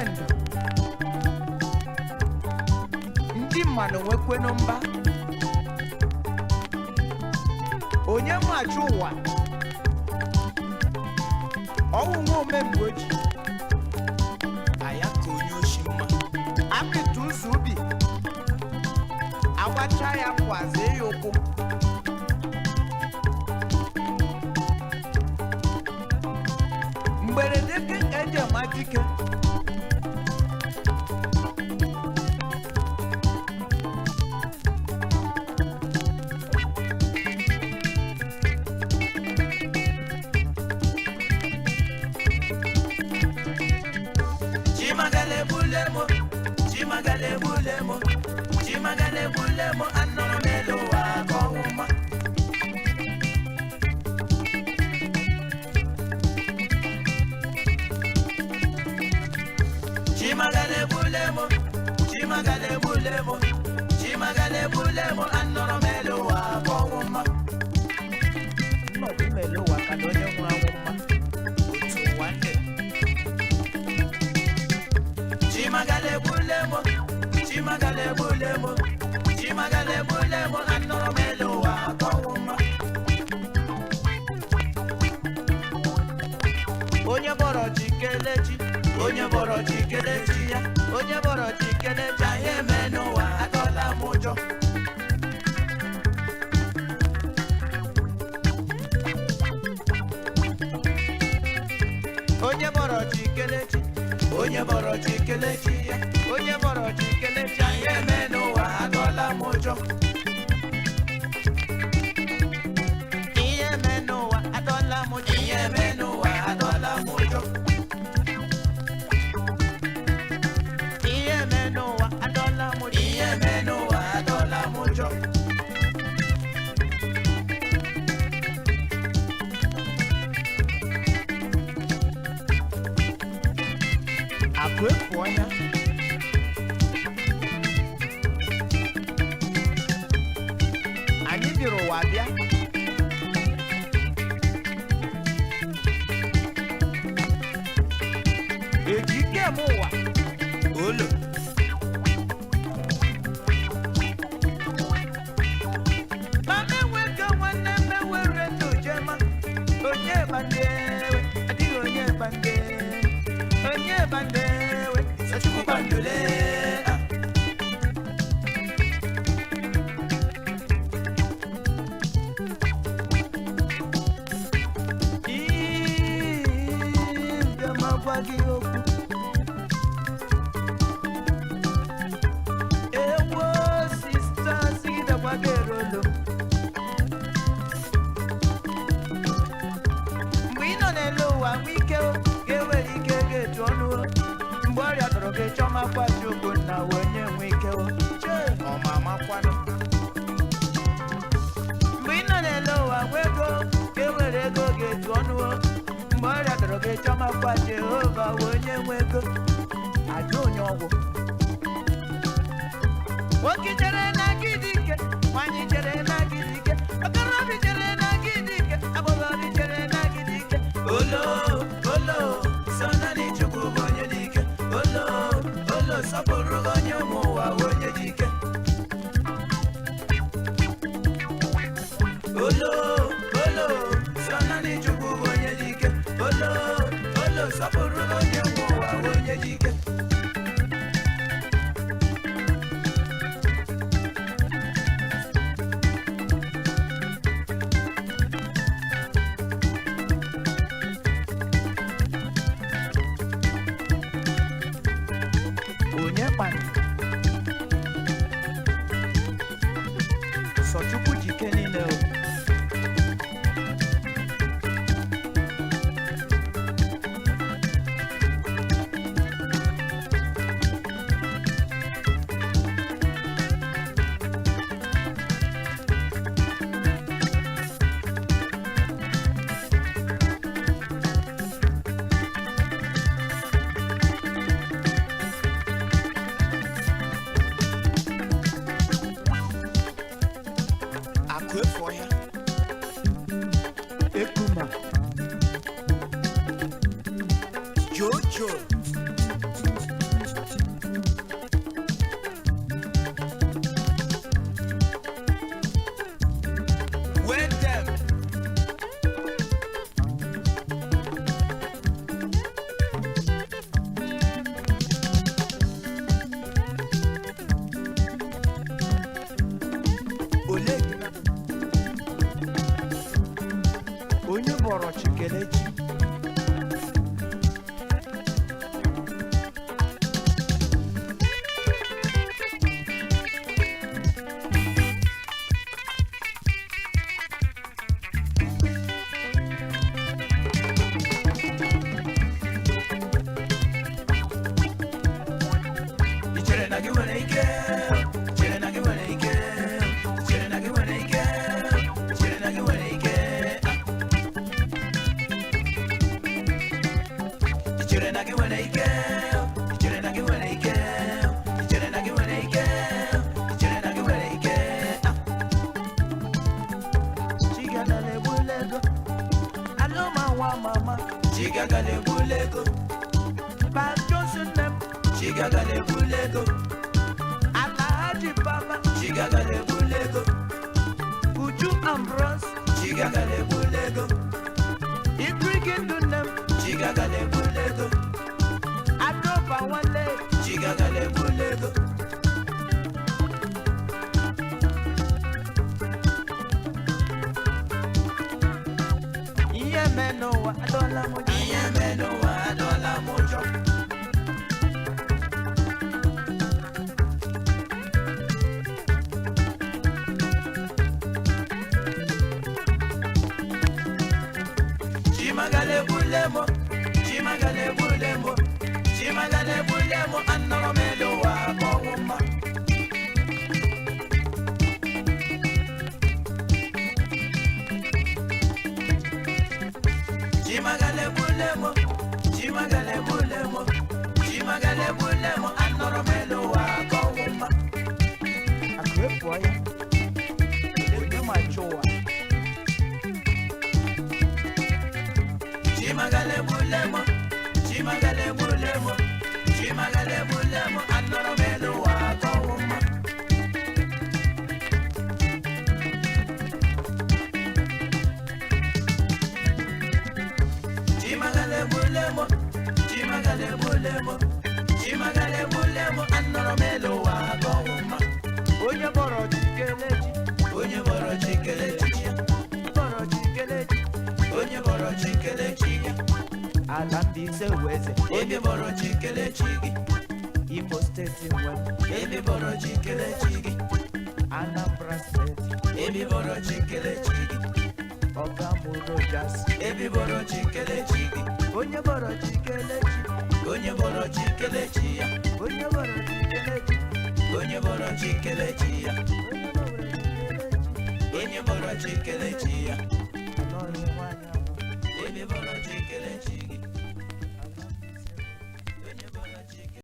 Nwe ndụ ndị mmadụ nwekwenụ mba. Onye machi ụwa ọwụ nwa omemgbe oji. Aya ka onye oshi mma. Apịtụ ụzọ ubi agbacha ya pụazie ya ụkwụ. Mgberede ke eji ama dike. Chimagalebulemo, Chimagalebulemo, Chimagalebulemo, anọrọ m elu ụwa ka ọnwụ mma. Chimagalebulemo, Chimagalebulemo, Chimagalebulemo, anọrọ m elu ụwa ka ọnwụ mma. Nnọdụ mele ụwa ka na onye nwụrụ anwụ mma. Otu ụwa ndị. Chimagalebulemo, Chimagalebulemo, Chimagalebulemo, anọrọ m elu ụwa ka ọnwụ mma. Onye bọrọ chi kelechi, Onye bọrọ chi kelechi ya, onye bọrọ chi kelechi. Anyị eme n'ụwa atọla m ụjọ. Onye bọrọ chi kelechi, Onye bọrọ chi kelechi ya, onye bọrọ chi kelechi. Anyị eme n'ụwa atọla m ụjọ. Ihe eme n'ụwa adọla m ụjọ. Ihe eme n'ụwa atọla m ụjọ. Ihe eme n'ụwa adọla m ụjọ. Ihe eme n'ụwa atọla m ụjọ. Akụ efu ọhịa. Anyị bịara ụwa bịa. Eji ike eme ụwa. Olo. Mama enwego nwanne m ewere ndụ jema. Onye bandewe, adịghị onye bande. Onye bandewe, Chukwu bandole. Ah. Ii, ma gwa gị okwu. Ewo sista sigidakwa gị erolo. Mgbe ị nọ n'elu ụwa nwe ike o, ga-ewere ike ga-etu ọnụ o. Mgbe ọrịa tọrọ gị chọma kwa Chukwu na onye nwe ike o. Chee, ọ ma amakwanụ. Mgbe ị nọ n'elu ụwa nwe ego, ga-ewere ego ga-etu ọnụ o. Mgbe ọrịa tọrọ gị chọma kwa Jehova onye nwe ego. Ajụ onye ọgwụ. Nwoke chere na gị dị ike, nwaanyị chere na gị dị ike, okorobịa chere na gị dị ike, agbọghọbịa chere na gị dị ike. Olo, olo, sọ naanị Chukwu bụ onye dị ike. Olo, olo, sọpụrụ onye ụmụ ụwa bụ onye dị ike. Olo, olo, sọ naanị Chukwu bụ onye dị ike. Olo, olo, sọpụrụ onye ụmụ ụwa bụ onye dị ike. Onye kpanụ? Chigaga na-ebule ego. Pa Johnson nne m. Chigaga na-ebule ego. Alhaji Baba. Chigaga na-ebule ego. Uju Ambrose. Chigaga na-ebule ego. Ibrigi ndụ nne m. Chigaga na-ebule ego. Adoba Wale. Chigaga na-ebule ego. Ihe mee n'ụwa adọla m ụjọ. Ihe mee n'ụwa adọla m ụjọ. Chimagala ebule m, Chimagala ebule m, Chimagala ebule m, anọrọ m elu ụwa ka ọnwụ mma. Chimagala ebule m, Chimagala ebule m, Chimagala ebule m, anọrọ m elu ụwa ka ọnwụ mma. Akụ epụọ ya. Onye ma chụ ụwa. Chimagala ebule m, Chimagala ebule m, Chimagala ebule m, anọrọ m elu ụwa ka ọnwụ mma. Chimagala ebule m, Chimagala ebule m, Chimagala ebule m, anọrọ m elu ụwa ka ọnwụ mma. Onye bọrọ chi kelechi. Onye bọrọ chi kelechi ya, Bọrọ chi kelechi. Onye bọrọ chi kelechi ya, Ala Mbaise wụ eze. Ebe bọrọ chi kelechi gị, Imo Steeti nwe m. Ebe bọrọ chi kelechi gị, Anambra Steeti. Ebe bọrọ chi kelechi gị. Ọga mụ Rojas. Ebe bọrọ chi kelechi gị, Onye bọrọ chi kelechi. Onye bọrọ chi kelechi ya, Onye bọrọ chi kelechi. Onye bọrọ chi kelechi ya, Onye bọrọ chi kelechi. Onye bọrọ chi kelechi ya.